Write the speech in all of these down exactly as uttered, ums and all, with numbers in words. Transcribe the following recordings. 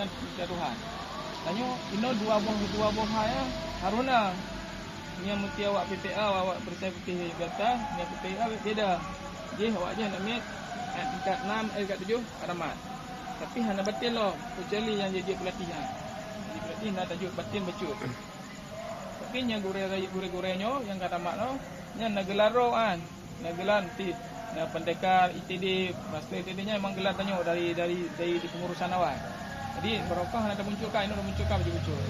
Minta Tuhan. Tanyoe inoe dua boh, dua boh hai, ya. Haruna nyang meuti awak P P A, awak perisai putih biasa, nyang P P A beda. Jih awak jih aneuk miet, eh, tingkat enam, eh, tingkat tujuh, alamat. Tapi hana batin lom, kecuali nyang jeuet pelatih nyan. Jadi pelatih na tajok batin bacut. Tapi nyang gurée-gurée nyoe, nyang ka tamat nyoe, nyan na geula droe an. Na geula ti, na pendekar I T D, master I T D nyan memang geula tanyoe dari, dari, dari di pengurusan awai. Jadi barokah na tamunculkan, inoe tamunculkan bacut-bacut.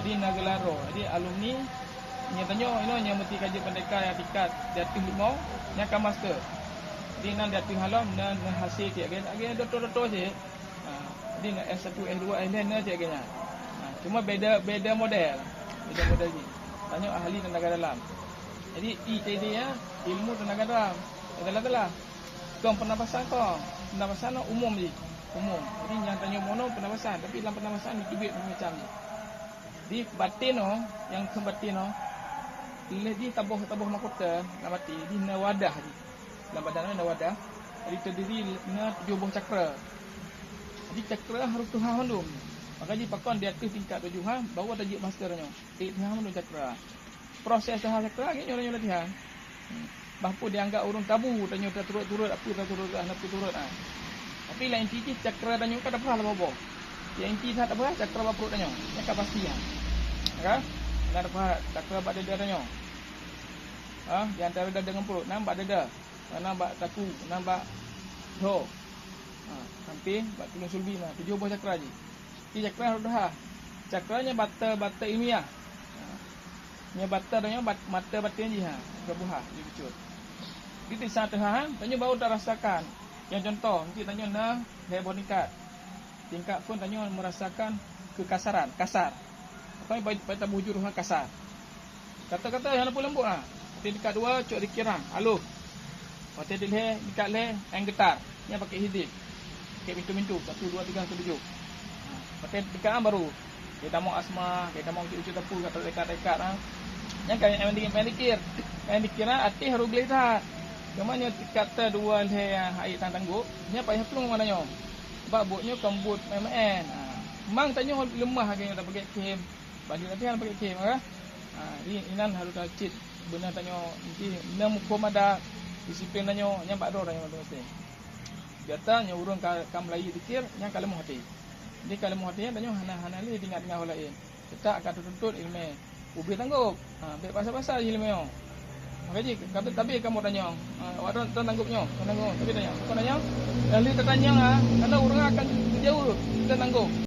Jadi na geula droe. Jadi alumni nyang tanyoe inoe nyang meuti ka jeuet pendekar nyang tingkat di ateueh limong, nyang ka master. Jadi nan di ateueh halom na, na hase tiek, lagée, lagée dokto-dokto cit. Ha, jadi na S satu, S dua, S lhée na cit lagée nyan. Ha, cuma beda, beda model. Beda model jih. Tanyoe ahli tenaga dalam. Jadi I T D nyan ilmu tenaga dalam. Tenaga dalam. Kon pernapasan kon. Pernapasan nyoe umum jih. Umum. Jadi nyang tanyoe bunoe pernapasan, tapi lam pernapasan jiteubiet macam-macam jih. Di batin nyoe, nyang keu batin nyoe, lheueh jih taboh, taboh mahkota lam batin, jih na wadah jih. Lam badan nyoe na wadah. Jadi terdiri na tujoh boh cakra. Jadi cakra harôh teuhah mandum. Maka jih pakon di ateueh tingkat tujoh ha, baru tajeuet master nyoe. Eh, teuhah mandum cakra. Proses teuhah cakra lagée nyoe, nyoe latihan. Hmm. Bah pun dianggap ureuëng tabu, tanyoe taturot-turot, apa taturot, hana taturot, ah. Tapi lam inti jih cakra tanyoe ka tapeuhah lam boh. Nyang inti that tapeuhah cakra bak pruet tanyoe. Nyan ka pasti, ah. Ka? Ka tapeuhah cakra bak dada tanyoe. Ah, di antara dada ngon pruet, nan bak dada, nan bak taku, nan bak dhoe. Ah, sampai bak tuleueng sulbi na, tujoh boh cakra jih. Di cakra harôh teuhah. Cakra nyan bata-bata ilmiah. Ha. Nyan bata tanyoe bat-, mata batin jih, ha. Geubuha, jih bacut. Di tisa teuhah, ha, tanyoe baru tarasakan. Nyang contoh, mungkin tanyoe na lhée boh tingkat. Tingkat phon tanyoe merasakan kekasaran, kasar. Apa yang baik, baik tabu jurus kasar. Kata-kata nyang leupah leumbot na. Watée tingkat dua cok dikira, alôh. Watée dilhée, tingkat lhée, nyang geutar. Nyan pakai hizib. Pakai pintu-pintu, satu, dua, tiga, sampai tujoh. Ha, watée tingkat enam baru. Dia tamong asma, dia tamong ucut-ucut teupeu, kata dekat-dekat, ha. Nyang ka nyang dikir, nyang dikir, ha, até harôh gleh that. Cuma nyoe tingkat dua lhée nyang hai tan tanggok, nyan payah plueng mana nyoe. Sebab buet nyoe kon buet main-main. Ha. Mang tanyoe leumah lagée nyoe tapeuget khem. Bagi latihan pakai khem, kan? Ha, jadi inan harôh tacit beuna tanyoe, inti na muphom adat, disiplin tanyoe, nyan bak droe tanyoe maséng-maséng. Biasa nyoe ureuëng ka, ka meulayeue zikir, nyan ka leumoh até. Jadi ka leumoh até nyan tanyoe hana, hana lé tinggai-tinggai ureuëng laén. Teutap ka teutuntut iéleumé. Ubé tanggong. Ha, bék pasai-pasai iéleumé nyoe. Maka jih, kata tabi kamoe tanyong. Ha, awak droe tanggong nyoe, tanggong, tabi tanyong. Bukan tanyong, dan lé tatanyong, ha, karena ureuëng akan geujaweueb, kita tanggong.